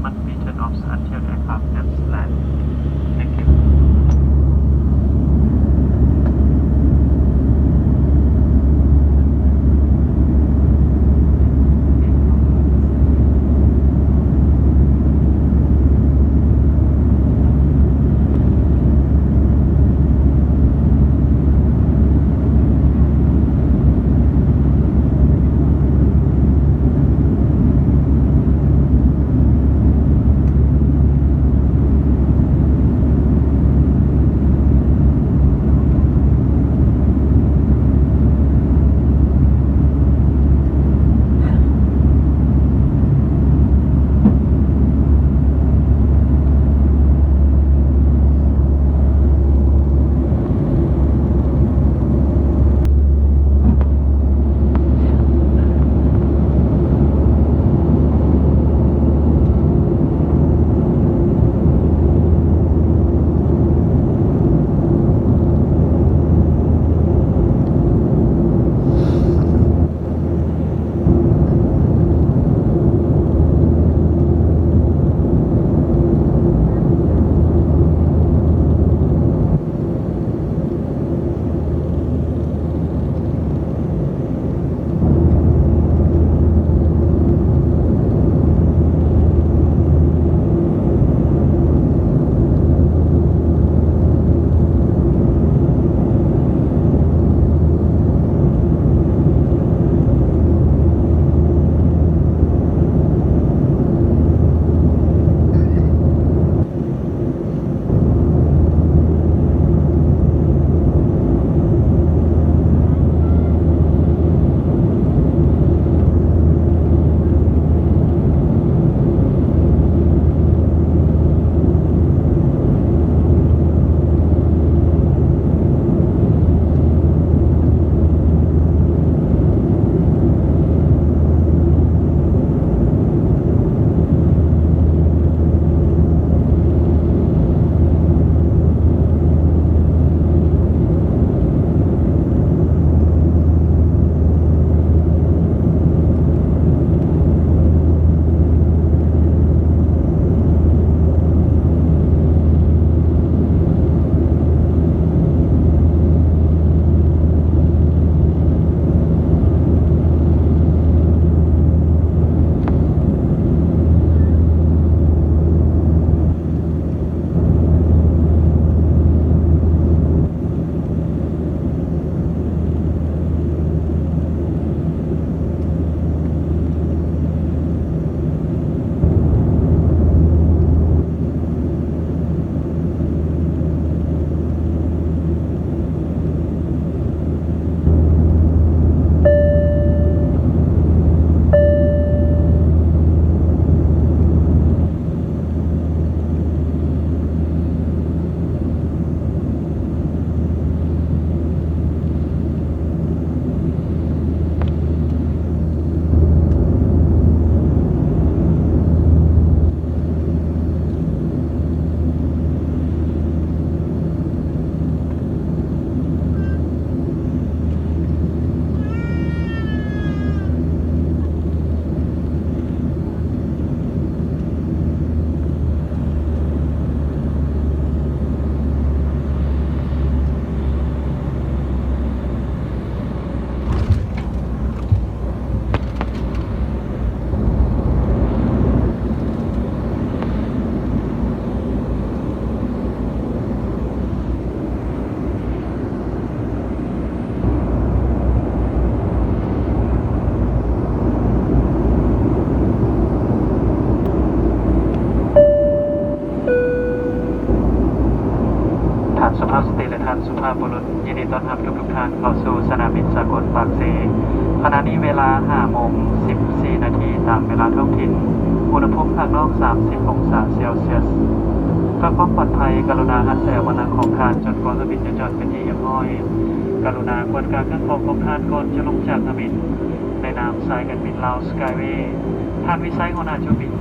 Must be turned off until aircraft has landed. Thank you. ທ່ານສຸພາບສະຕີ ແລະ ທ່ານສຸພາບບຸລຸດ ຍິນດີຕ້ອນຮັບທຸກໆທ່ານເຂົ້າສູ່ສະໜາມບິນສາກົນປາກເຊ. ຂະນະນີ້ເວລາຫ້າໂມງສິບສີ່ນາທີຕາມເວລາທ້ອງຖິ່ນ. ອຸນຫະພູມຂ້າງນອກສາມສິບອົງສາເຊວຊຽສ. ເພື່ອຄວາມປອດໄພ, ກະລຸນາຮັດໃສ່ອາວະນະຂອງທ່ານຈົນກວ່າເຮືອບິນຈະຈອດເປັນທີ່ຮຽບຮ້ອຍ. ກະລຸນາກວດກາເຄື່ອງຂອງຂອງທ່ານກ່ອນຈະລົງຈາກເຮືອບິນ. ໃນນາມສາຍການບິນລາວສະກາຍເວ, ທ່ານວິໄຊ ຫົວໜ້າຈຸດບິນ.